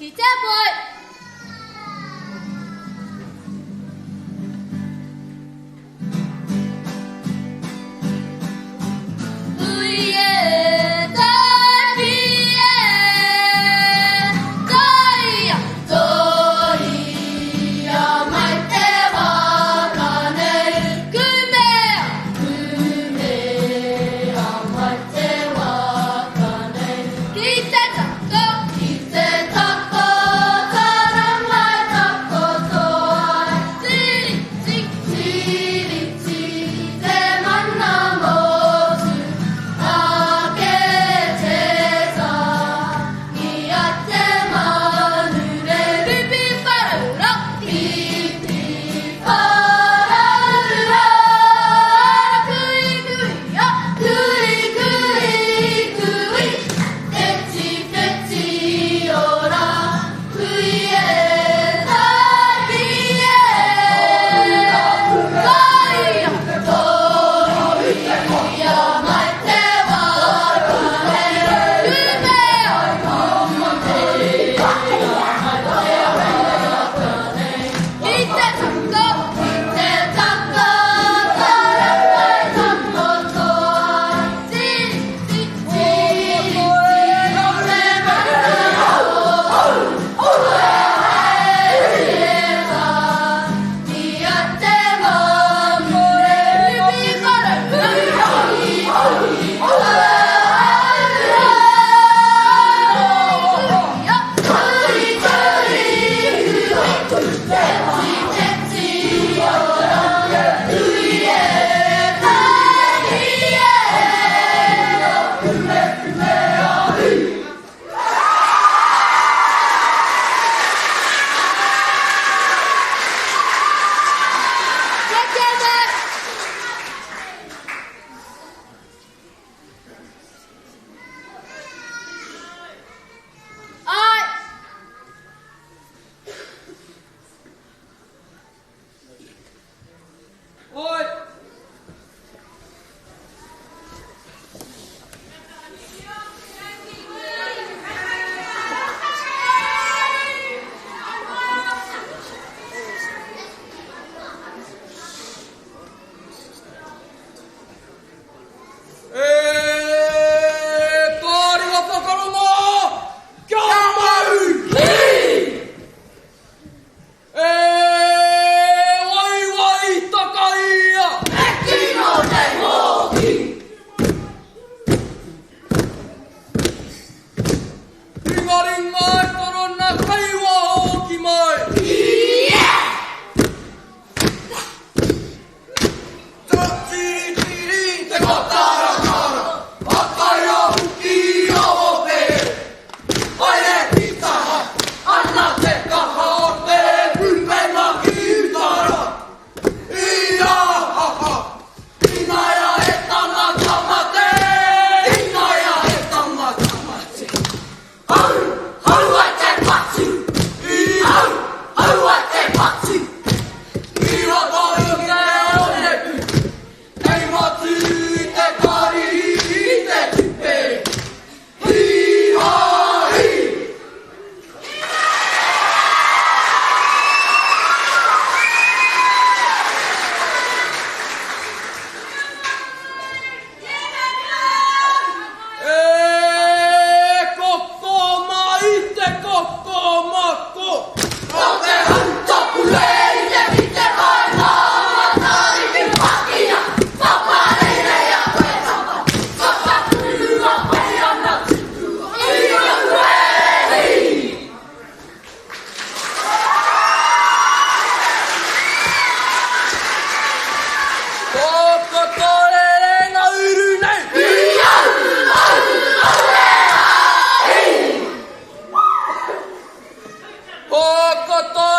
Ki te poi! Ui e, taki e, taia, toia mai te waka nei. Kumea, kumea mai te waka nei. Ki te tato, ki te tato, taranga e takoto ai. Tiriti, tiriti, te mana motu, ake te tangi a te manu nei. Pipiwharaura, pipiwharaura, kui kuia, kui kui kui, wheti wheti ora, kui e taki e, toia, toia mai te waka nei, kumea, kumea mai te waka nei, ki te tato, ki te tato, taranga e takoto ai, tiriti, tiriti, te mana motu, Oi! E pārua whakarongo! Kia mau ki! E waiwai takaia! E kino nei hoki! Ringaringa e torona kei waho ki mai! Yeah! Tiritiri te katarakara, Ataia hoki a te. Haere ki taha, ana te kaha o te pūkenga ki utara. I a haha, inaia e tama tama te, inaia e tama tama te. Hau, hau a te patu, i hau, hau a te patu. I roto i te onepu, kei motu i te karihi i te tupe. Hi ha hi! E koko ma i te koko ma ko. Ko te hau tapu e i te ki te kai ngā matariki pakia. Whakarerea koe tama, whakapurua koe ana tipua. I au e hi! Ko Kotorere nga uru nei. I au, au, au e a, i! Ko Kotorere.